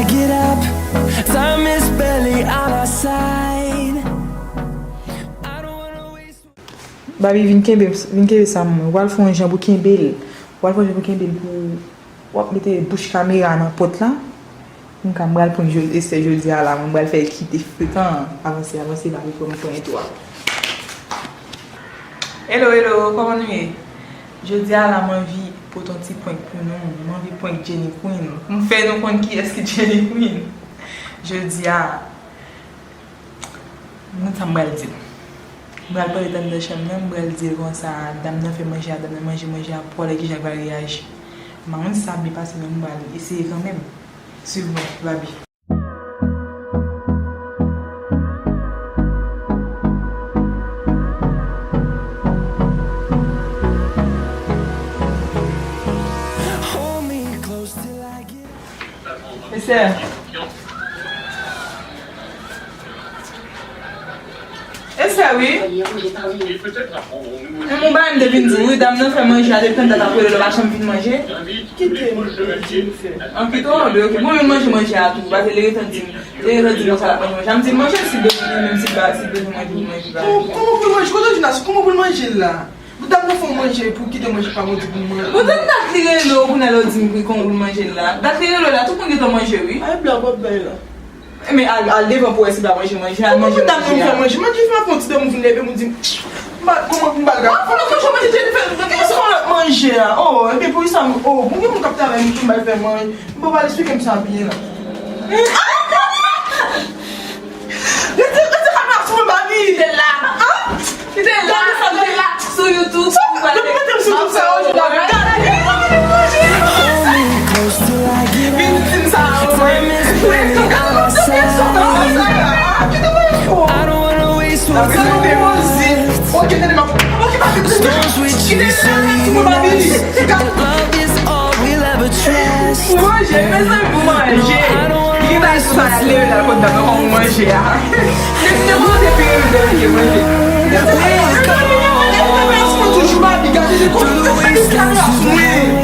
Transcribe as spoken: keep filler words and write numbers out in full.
Get up, time is barely on our side. I don't wanna waste. Babi, vin kenbe, vin kenbe sa mwen. Ou pral fè yon jan pou kenbe l. Ou pral fè yon jan pou kenbe l pou w ap mete bouch kamera nan pòt la. M ka, m pral prank Esther jodi a la, mwen pral fè l kite frekan. Avanse, avanse, Babi, pou m pran tou a. Hello, hello, kòman nou ye? Jodi a la, m anvi pote yon ti prank pou nou. M anvi prank Jenny Queen. M fè nou konn kiyès ki Jenny Queen. Jodi a, m konn sa m pral di l. M pral pale anndan chanm nan, m pral di l konsa, dam nan fè manje a, dam nan manje manje a, pou w wè kijan l pral reyaji. M pa konn si sa ap byen pase, men m pral eseye kanmenm. Swiv mwen, Babi. Mesye. Esther, wi. E mon bagay m te vin di w, wi, dam nan fè manje a, depi tann dat ap rele l, ou pa janm vin manje. Kite manje, Jennifer. An kite w anlè, ok. Bon, vin manje manje a tou, paske li gentan di m, li gentan di m konsa l ap manje manje a. M di l manje si l bezwen, menm si l pa, si l bezwen manje, pou l manje, li pa manje. Kòman pou l manje? Kote w di n a sou, kòman pou l manje la? Dam nan fè w manje pou kite manje pa mwen di pou manje. Bon, dat li rele w, kounye a lè w di m pou kòman pou l manje la. Dat li rele w la, tout moun gentan manje, wi. Ay, blag w ap bay la. Men al, al devan pou wè si l pa manje manje, al manje manje a. Kòman dam nan fè manje? Manje fè yon ti dam ou vin leve, ou di, m pa, kòman m pa l ka. Ou pa konn manje manje, Jennifer, ou pa konn manje. Se yon lòt manje a. Oh, ebyen pou sa, oh, bon, gen moun k ap travay, m tou m pa l fè manje. M pa pral esplike m sa byen la. Rete, rete kamera sou mwen, Babi. Kite l la. Kite l la. Kite l la. Sou YouTube. Depi mete m sou YouTube, sa yo jodi a. Gade. Vin di m sa, wi. Kite mwen. Kite mwen. Ok, tande, m ap, ok, pa vin. Kite l la, sou mwen, Babi. Pou manje, mezanmi, pou manje. Li gentan al sou sa, l ap leve la, l ap konn dam nan kòman pou manje a. Li te manje pi renmen li te manje. Toujou Babi, gade li konn fè kamera sou mwen.